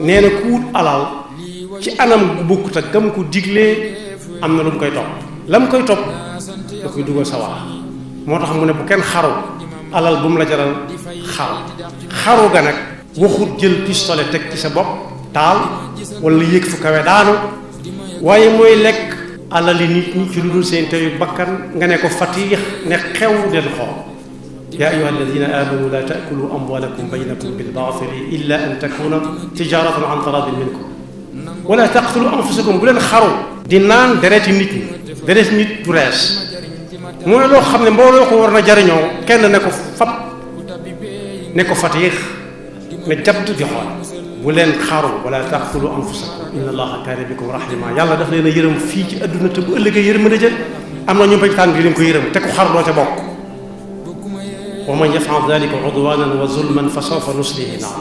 nee na ku wut alal ci anam bu bokkut ak gam ko diglee am na lu mu koy topp la mu koy topp da koy dugal sa waa moo tax mu ne bu kenn xaru alal bu mu la jaral xaru ga nag waxut jël pistolet teg ci sa bopp taal wala yéeg fu kawe daanu waaye mooy lekk alali nit ñi ci lu dul seen teyu bakkan nga ne ko fatiix ne xew del xool yaa ayyuha alladina amanu la taakulu amwalakum baynakum bilbaatili illa an takuna tijaratan an taradin minkum wala taqtulu anfusakum bu leen xaru di naan dereti nit ñi deret nit du rees mooy loo xam ne mbooloo ko war na jariñoo kenn ne ko fab ne ko fatiix ne jadd di xool bu leen xaru wala taqtulu anfusakum inna allaha kaana bikum rahima yàlla daf leen a yërëm fii ci adduna te bu ëllëgee yërmande jël am na ñu bañ tànn di leen ko yërëm te ku xaru doo ca bokk wa man yaf'al dhalika udwanan wa zulman fa sawfa nuslihi naar